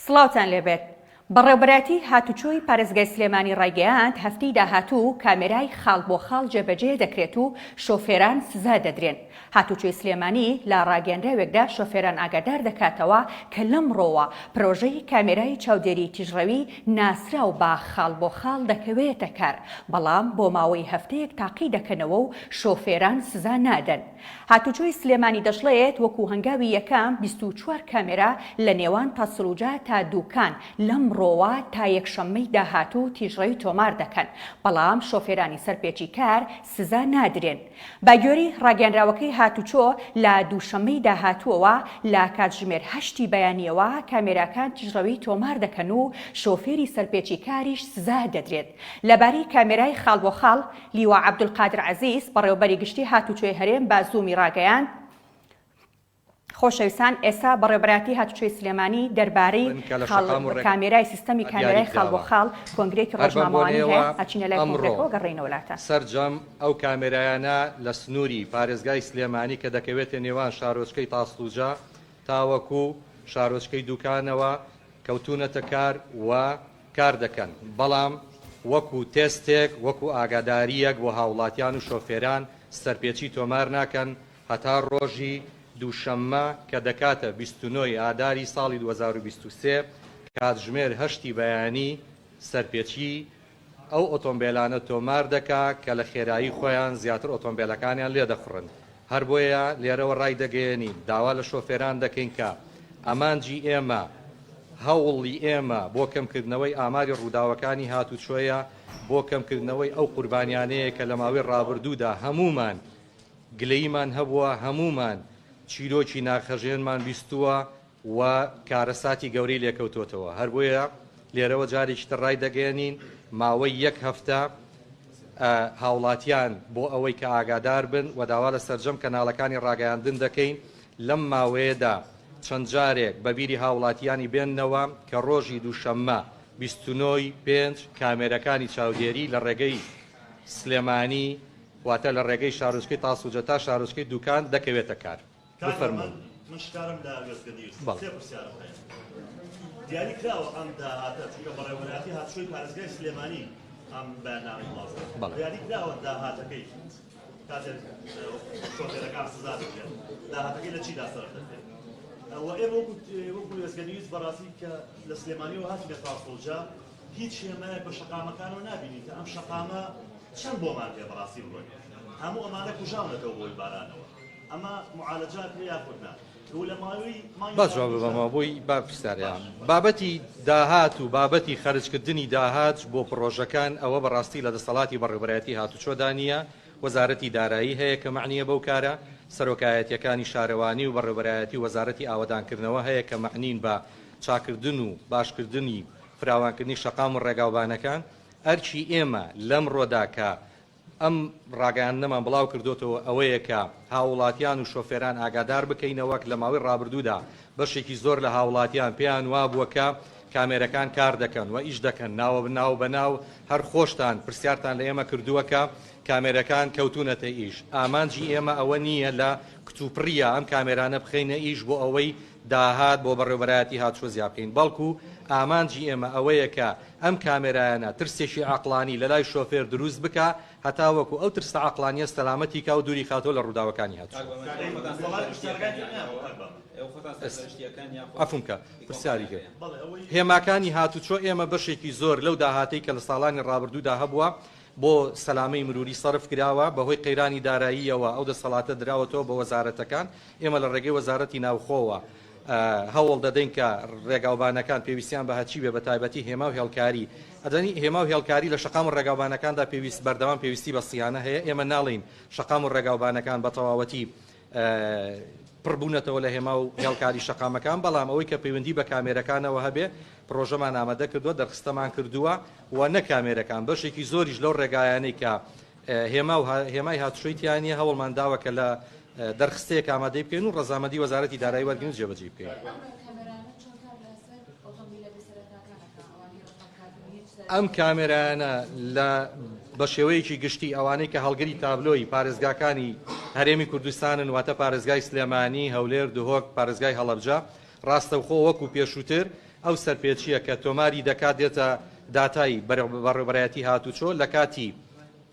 سڵاوتان لێبێت. بەڕێوبەرایەتی هاتوچۆی پارێزگای سلێمانی ڕایگەیاند، هەفتەی داهاتوو کامێرای خاڵ بۆ خاڵ جێبەجێ دەکرێت و شۆفێران سزا دەدرێن. هاتوچۆی سلێمانی لە ڕاگەیەنراوێکدا شۆفێران ئاگادار دەکاتەوە کە لەمڕۆوە پرۆژەی کامێرای چاودێری تیژڕەوی ناسراو بە خاڵ بۆ خاڵ دەکەوێتە کار، بەڵام بۆ ماوەی هەفتەیەک تاقی دەکەنەوە و شۆفێران سزا نادەن. هاتوچۆی سلێمانی دەشڵێت، وەکو هەنگاوی یەکەم 24 کامێرا لە نێوان تاسڵوجە تا دوکان لەمڕۆوە تا یەکشەممەی داهاتوو تیژڕەوی تۆمار دەکەن، بەڵام شۆفێرانی سەرپێچیکار سزا نادرێن. بەگوێرەی ڕاگەیەنراوەکەی هاتوچۆ، لە دووشەممەی داهاتووەوە لە کاتژمێر هەشتی بەیانییەوە کامێراکان تیژڕەوی تۆمار دەکەن و شۆفێری سەرپێچیکاریش سزا دەدرێت. لەبارەی کامێرای خاڵ بۆ خاڵ، لیوا عەبدولقادر عەزیز، بەڕێوەبەری گشتی هاتوچۆی هەرێم بە زوومی ڕاگەیاند، خۆشەویستان ئێستا بەڕێوەبەرایەتی هاتوچۆی سلێمانی دەربارەی بن کە لە خاڵ شەقام و ڕێگا کامێرای سیستەمی دیاری کامێرای خاڵ بۆ کراوە. خاڵ کۆنگرەیەکی هەر بەم ڕۆژنامەوانی بۆنەیەوە هەیە ئەچینە لای ئەمڕۆ کۆنگرەکەوە گەڕێینەوە لاتان. سەرجەم ئەو کامێرایانە لە سنووری پارێزگای سلێمانی کە دەکەوێتە نێوان شارۆچکەی تاسڵوجە تاوەکو شارۆچکەی دوکانەوە کەوتوونەتە کار و کار دەکەن، بەڵام وەکو تێستێک، وەکو ئاگادارییەک بۆ هاوڵاتیان و شۆفێران سەرپێچی تۆمار ناکەن هەتا ڕۆژی دووشەممە کە دەکاتە 29 ی ئاداری ساڵی 2023 کاتژمێر هەشتی بەیانی سەرپێچی ئەو ئۆتۆمبێلانە تۆمار دەکا کە لە خێرایی خۆیان زیاتر ئۆتۆمبێلەکانیان لێدەخوڕن. هەر بۆیە لێرەوە ڕایدەگەیەنین، داوا لە شۆفێران دەکەین کە ئامانجی ئێمە، هەوڵی ئێمە بۆ کەمکردنەوەی ئاماری ڕووداوەکانی هاتوچۆیە، بۆ کەمکردنەوەی ئەو قوربانیانەیە کە لە ماوەی ڕابردوودا هەموومان گلەییمان هەبووە، هەموومان چیرۆکی ناخهەژێنمان بیستووە، و کارەساتی گەورەی لێکەوتۆتەوە، هەر بۆیە لێرەوە جارێکی تر ڕایدەگەیەنین ماوەی یەک هەفتە هاوڵاتیان بۆ ئەوەی کە ئاگادار بن و داوا لە سەرجەم کەناڵەکانی ڕاگەیاندن دەکەین لەم ماوەیەدا چەند جارێک بە بیری هاوڵاتیانی بێننەوە کە ڕۆژی دووشەممە 29 ی پێنج کامێرەکانی چاودێری لە ڕێگەی سلێمانی واتە لە ڕێگەی شارۆچکەی تاسوجە تا شارۆچکەی دوکان دەکەوێتە کار. کاک بفەرموون. هێمن من شکارم لە وێستگە نیوز بەڵێ. سێ پرسیارم هەیە دیاری کراوە ئەم داهاتە چونکە بەڕێوەبەرایەتی هاتوچۆی پارێزگای سلێمانی ئەم بەیاننامەی بڵاو کرد بەڵێ. دیاری کراوە داهاتەکەی کاتێک شۆفێرەکان سزا دەدرێن داهاتەکەی لە چیدا سەرف دەکرێت و ئێمە وەکو وەکو وێستگە نیوز بەڕاستی کە لە سلێمانیەوە هاتینە تاسڵوجە هیچ هێمایەک بە شەقامەکانەوە نابینین کە ئەم شەقامە چەند بۆمان هەیە بەڕاستی بڕۆین هەموو ئەمانە کوژاونەتەوە بۆی بارانەوە ئەمە معالەجە ئەکرێ یاخود نا و لە ماوەی مانگی با جواب ڕابردووشدا بدەمەوە بۆی با پرسیارەیان باش باش. بابەتی داهات و بابەتی خەرجکردنی داهات بۆ پڕۆژەکان ئەوە بەڕاستی لە دەسەڵاتی بەڕێوبەرایەتی هاتوچۆدا نییە وەزارەتی دارایی هەیە کە مەعنیە بەو کارە سەرۆکایەتیەکانی شارەوانی و بەڕێوبەرایەتی و وەزارەتی ئاوەدانکردنەوە هەیە کە مەعنین بە چاکردن و باشکردنی فراوانکردنی شەقام و ڕێگاوبانەکان ئەرکی ئێمە لەمڕۆدا کە ئەم ڕاگەیاندنەمان بڵاو کردۆتەوە ئەوەیە کە هاووڵاتیان و شۆفێران ئاگادار بکەینەوە لە ماوەی ڕابردوودا بەشێکی زۆر لە هاوڵاتیان پێیان وابووە کە کامێرەکان کار دەکەن و ئیش دەکەن ناوە ناو بە ناو هەر خۆشتان پرسیارتان لە ئێمە کردووە کە کامێرەکان کەوتوونەتە ئیش ئامانجی ئێمە ئەوە نییە لە کتوپڕیە ئەم کامێرانە بخەینە ئیش بۆ ئەوەی داهات بۆ بەڕێوبەرایەتی هاتوچۆ زیاد بکەین بەڵکو ئامانجی ئێمە ئەوەیە کە ئەم کامێرایانە ترسێکی عەقڵانی لەلای شۆفێر دروست بکا هەتاوەکو ئەو ترسە عەقڵانیە سەلامەتی کا و دووری خاتەوە لە ڕووداوەکانی هاتوچۆ. عەفوم کە پرسیاری کرد. هێماکانی هاتوچۆ ئێمە بەشێکی زۆر لەو داهاتەی کە لە ساڵانی ڕابردوودا هەبووە بۆ سەلامەی مروری سەرف کراوە، بەهۆی قەیرانی داراییەوە ئەو دەسەڵاتە دراوەتەوە بە وەزارەتەکان، ئێمە لە ڕێگەی وەزارەتی ناوخۆوە هەوڵ دەدەین کە ڕێگاوبانەکان پێویستیان بە هەرچی بێ بە تایبەتی هێما و هێڵکاری ئەدەنی هێما و هێڵکاری لە شەقام و ڕێگاوبانەکاندا پێویست بەردەوام پێویستی بە صیانە هەیە ئێمە ناڵێین شەقام و ڕێگاوبانەکان بە تەواوەتی پڕ بوونەتەوە لە هێما و هێڵکاری شەقامەکان بەڵام ئەوەی کە پەیوەندی بە کامێرەکانەوە هەبێ پڕۆژەمان ئامادە کردووە دەرخستەمان کردووە و نە کامێرەکان بەشێکی زۆریش لەو ڕێگایانەی کە هێما و هێمای هاتوچۆی تیا نییە، هەوڵمان داوە کە لە دەرخستەیەک ئامادەی بکەین و ڕەزامەندی وەزارەتی دارایی وەرگرین و جێبەجێی بکەین. ئەم کامێرایانە لە بە شێوەیەکی گشتی ئەوانەی کە هەڵگری تابلۆی پارێزگاکانی هەرێمی کوردستانن واتە پارێزگای سلێمانی، هەولێر، دهۆک، پارێزگای هەڵەبجە. ڕاستەوخۆ وەکو پێشووتر ئەو سەرپێچییە کە تۆماری دەکات دێتە داتای بەڕێوەبەرایەتی هاتوچۆ لە کاتی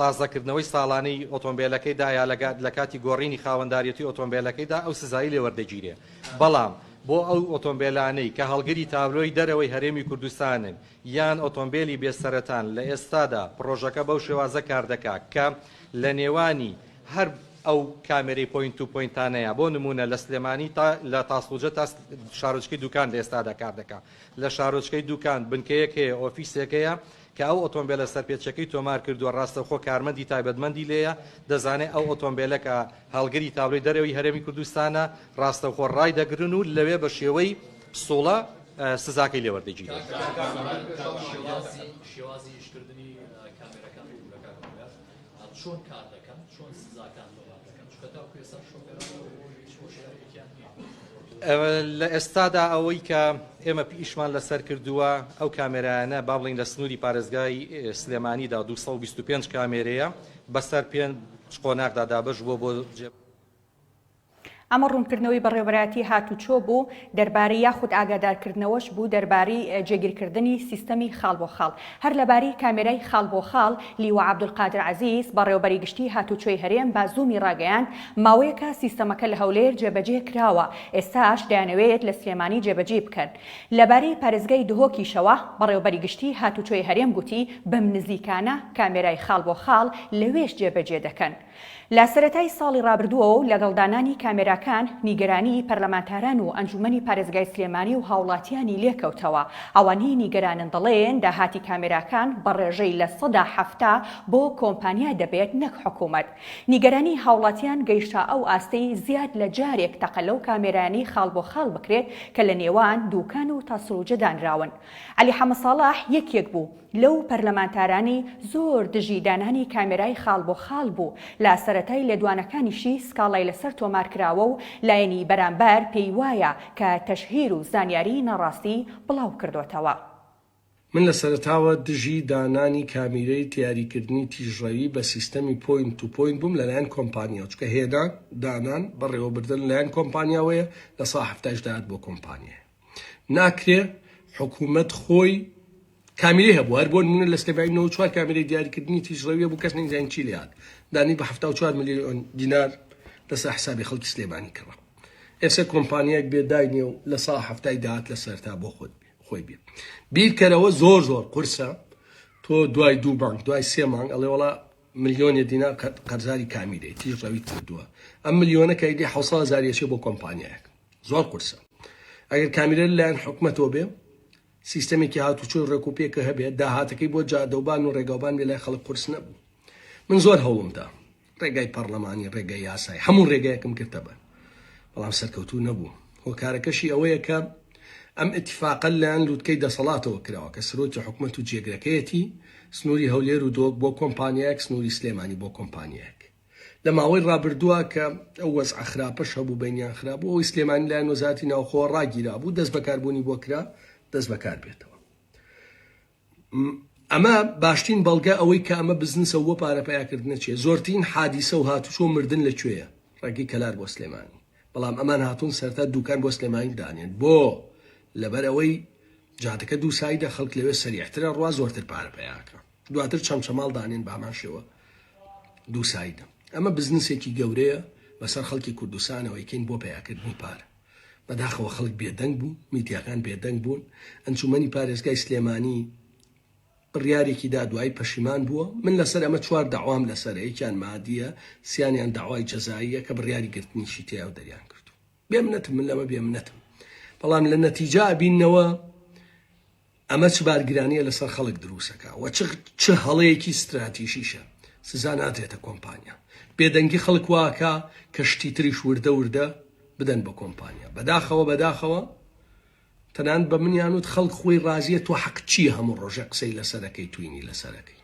تازەکردنەوەی ساڵانەی ئۆتۆمبێلەکەیدا یا لە کاتی گۆڕینی خاوەنداریەتی ئۆتۆمبێلەکەیدا ئەو سزای لێ وەردەگیرێ. بەڵام بۆ ئەو ئۆتۆمبێلانەی کە هەڵگری تابلۆی دەرەوەی هەرێمی کوردستانن یان ئۆتۆمبێلی بێ سەرەتان لە ئێستادا پڕۆژەکە بەو شێوازە کار دەکا کە لە نێوانی هەر ئەو کامێرەی point to point انەیە بۆ نموونە لە سلێمانی تا لە تاسڵوجە تا شارۆچکەی دوکان لە ئێستادا کار دەکا لە شارۆچکەی دوکان بنکەیەک هەیە ئۆفیسێک هەیە کە ئەو ئۆتۆمبێلە سەرپێچەکەی تۆمار کردووە ڕاستەوخۆ کارمەندی تایبەتمەندی لێیە دەزانێ ئەو ئۆتۆمبێلە کە هەڵگری تابلۆی دەرەوەی هەرێمی کوردستانە ڕاستەوخۆ ڕایدەگرن و لەوێ بە شێوەی پسوڵە سزاکەی لێ وەردەگیرێت. شێوازی ئیشکردنی کامێرەکان ببورە کاک هۆگار چۆن کار دەکەن چۆن سزاکان تۆمار دەکەن چونکە تاوەکو ئێستا شۆفێران هیچ هۆشیاریەکیان نییە. لە ئێستادا ئەوەی کە ئێمە ئیشمان لەسەر کردووە ئەو کامێرایانە با بڵێین لە سنووری پارێزگای سلێمانیدا 225 کامێرەیە بەسەر پێنج قۆناغدا دابەش بووە بۆ جێ ئەمە ڕوونکردنەوەی بەڕێوەبەرایەتی هاتوچۆ بوو دەربارەی یاخود ئاگادارکردنەوەش بوو دەربارەی جێگیرکردنی سیستەمی خاڵ بۆ خاڵ. هەر لەبارەی کامێرای خاڵ بۆ خاڵ، لیوا عەبدولقادر عەزیز، بەڕێوەبەری گشتیی هاتوچۆی هەرێم بە زوومی ڕاگەیاند، ماوەیەکە سیستەمەکە لە هەولێر جێبەجێ کراوە، ئێستاش دەیانەوێت لە سلێمانی جێبەجێی بکەن. لەبارەی پارێزگای دهۆکیشەوە، بەڕێوەبەری گشتیی هاتوچۆی هەرێم گوتی، بەم نزیکانە کامێرای خاڵ بۆ خاڵ لەوێش جێبەجێ دەکەن. لە سەرەتای ساڵی رابردووەوە و لەگەڵ دانانی کامێراکان، نیگەرانیی پەرلەمانتاران و ئەنجوومەنی پارێزگای سلێمانی و هاوڵاتیانی لێکەوتەوە. ئەوانەی نیگەرانن دەڵێن داهاتی کامێراکان بە رێژەی 70% بۆ کۆمپانیا دەبێت نەک حکومەت. نیگەرانیی هاوڵاتیان گەیشتە ئەو ئاستەی زیاد لە جارێک تەقە لەو کامێرایانەی خاڵ بۆ خاڵ بکرێت کە لە نێوان دووکان و تاسڵوجە دانراون. عەلی حەمەساڵح یەکێک بوو. لەو پەرلەمانتارانەی زۆر دژی دانانی کامێرای خاڵ بۆ خاڵ بوو، لە سەرەتای لێدوانەکانیشی سکاڵای لەسەر تۆمار کراوە و لایەنی بەرامبەر پێی وایە کە تەشهیر و زانیاری ناڕاستی بڵاو کردۆتەوە. من لە سەرەتاوە دژی دانانی کامیرەی دیاریکردنی تیژڕەوی بە سیستەمی point to point بووم لەلایەن کۆمپانیاوە چونکە هێنان، دانان، بەڕێوەبردن لەلایەن کۆمپانیاوەیە لە سا حەفتایش داهات بۆ کۆمپانیایە. ناکرێ حکوومەت خۆی کامیرەی هەبوو هەر بۆ نمونە لە سلێمانی 94 کامیرەی دیاریکردنی تیژڕەویە بوو کەس نەیزانی چی لێهات دانی بە 74 ملیۆن دینار لەسەر حسابی خەڵکی سلێمانی کڕا ئێستا کۆمپانیایەک بێ داینێ و لە سا هەفتای داهات لە سەرتا بۆ خۆت بێ خۆی بێ بیرکەرەوە زۆر زۆر قورسە تۆ دوای دوو مانگ دوای سێ مانگ ئەڵێ وڵا ملیۆنێ دینار قەرزاری کامیرەی تیژڕەویت کردووە ئەم ملیۆنە کە ئیدی 700 هەزار یەچێ بۆ کۆمپانیایەک زۆر قورسە ئەگەر کامیرە لەلایەن حکومەتەوە بێ سیستەمێکی هاتوچۆی ڕێکوپێکە هەبێت داهاتەکەی بۆ جادەوبان و ڕێگاوبان بێ لای خەڵک قورس نەبوو من زۆر هەوڵمدا ڕێگای پەڕلەمانی ڕێگای یاسای هەموو ڕێگایەکم گرتە بەر بەڵام سەرکەوتوو نەبوو هۆکارەکەشی ئەوەیە کە ئەم ئیتفاقە لەلایەن لوتکەی دەسەڵاتەوە کراوە کە سەرۆکی حکومەت و جێگرەکەیەتی سنووری هەولێر و دۆک بۆ کۆمپانیایەک سنووری سلێمانی بۆ کۆمپانیایەک لە ماوەی ڕابردووە کە ئەو وەزعە خراپەش هەبوو بەینیان خراپ بوو ئەوەی سلێمانی لایەن وەزارەتی ناوخۆوە ڕاگیرابوو دەست بەکاربوونی بۆ کرا دەست بەکار بێتەوە ئەمە باشترین بەڵگە ئەوەی کە ئەمە بزنسە و بۆ پارە پەیاکردنە چیە زۆرترین حادیسە و هاتوچۆ و مردن لە کوێیە ڕێگەی کەلار بۆ سلێمانی بەڵام ئەمان هاتوون سەرتا دوکان بۆ سلێمانی دانێن بۆ لەبەر ئەوەی جادەکە دوو سایدە خەڵک لەوێ سەریعترە ڕوا زۆرتر پارە پەیاکە دواتر چەمچەماڵ دانێن بامان شێوە دوو سایدە ئەمە بزنسێکی گەورەیە بەسەر خەڵکی کوردستانەوە یکەین بۆ پەیاکردنی پارە بەداخەوە خەڵک بێدەنگ بوو، میدیاکان بێدەنگ بوون، ئەنجومەنی پارێزگای سلێمانی بڕیارێکی دا دوایی پەشیمان بووە، من لەسەر ئەمە چوار دەعوام لەسەرە، یەکیان مادییە، سیانیان دەعوای جەزاییە کە بڕیاری گرتنیشی تێیا و دەریان کردووم. بێمنەتم، من لەمە بێمنەتم، بەڵام لە نەتیجە ئەبیننەوە ئەمە چ بارگرانیە لەسەر خەڵک دروستەکا و چ چ هەڵەیەکی ستراتیژیشە سزا نادرێتە کۆمپانیا بێدەنگی خەڵک واکا کە شتی تریش وردە وردە بدەن بە کۆمپانیا بەداخەوە بەداخەوە تەنانەت بە منیان وت خەڵک خۆی ڕازیە تۆ حەقت چییە هەموو ڕۆژێ قسەی لەسەرەکەی توینی لەسەرەکەی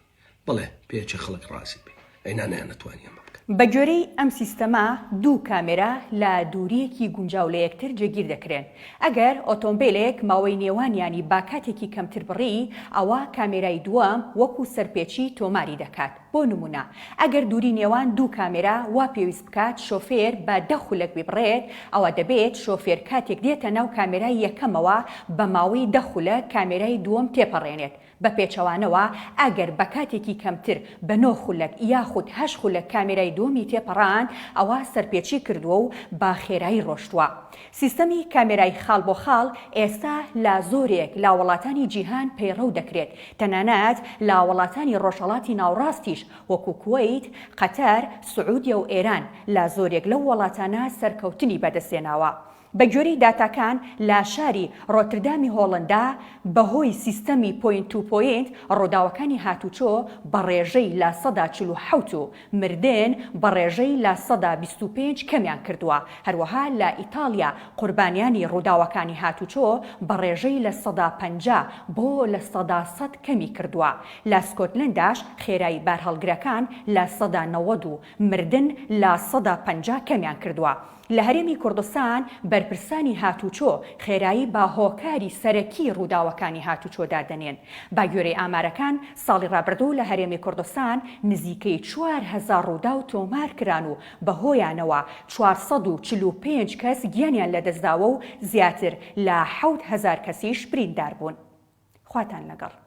بەڵێ پێچێ خەڵک ڕازی بێ ئەینا نەیانەتوانی ئەمە بکەن. بە گوێرەی ئەم سیستەمە دوو کامێرا لە دوورییەکی گونجاو لە یەکتر جێگیر دەکرێن. ئەگەر ئۆتۆمبێلێک ماوەی نێوانیانی با کاتێکی کەمتر بڕی، ئەوا کامێرای دووەم وەکو سەرپێچی تۆماری دەکات. بۆ نموونە ئەگەر دووری نێوان دوو کامێرا وا پێویست بکات شۆفێر بە دە خولەک بیبڕێت، ئەوا دەبێت شۆفێر کاتێک دێتە ناو کامێرای یەکەمەوە بە ماوەی دە خولەک کامێرای دووەم تێپەڕێنێت. بە پێچەوانەوە ئەگەر بە کاتێکی کەمتر بە نۆ خولەک یاخود هەشت خولەک کامێرای دووەمی تێپەڕاند ئەوا سەرپێچی کردووە و بە خێرایی ڕۆشتووە. سیستەمی کامێرای خاڵ بۆ خاڵ ئێستا لە زۆرێک لە وڵاتانی جیهان پەیڕەو دەکرێت، تەنانەت لە وڵاتانی ڕۆژهەڵاتی ناوڕاستیش وەکو کوەیت، قەتەر، سعودیە و ئێران لە زۆرێک لەو وڵاتانە سەرکەوتنی بەدەستهێناوە. بەگوێرەی داتاکان لە شاری ڕۆتردامی هۆڵەندا بەهۆی سیستەمی point to point ڕووداوەکانی هاتوچۆ بە ڕێژەی 47% و مردن بە ڕێژەی 25% کەمیان کردووە، هەروەها لە ئیتاڵیا قوربانیانی ڕووداوەکانی هاتوچۆ بە ڕێژەی 50% بۆ 100% کەمی کردووە، لە سکۆتلەنداش خێرایی بارهەڵگرەکان 90% و مردن 50% کەمیان کردووە. لە هەرێمی کوردستان بەرپرسانی هاتوچۆ خێرایی بە هۆکاری سەرەکی ڕووداوەکانی هاتوچۆ دادەنێن. بەگوێرەی ئامارەکان ساڵی ڕابردوو لە هەرێمی کوردستان نزیکەی 4000 ڕووداو تۆمارکران و بەهۆیانەوە 445 کەس گیانیان لەدەستداوە و زیاتر لە 7000 کەسیش برینداربوون. خواتان لەگەڵ.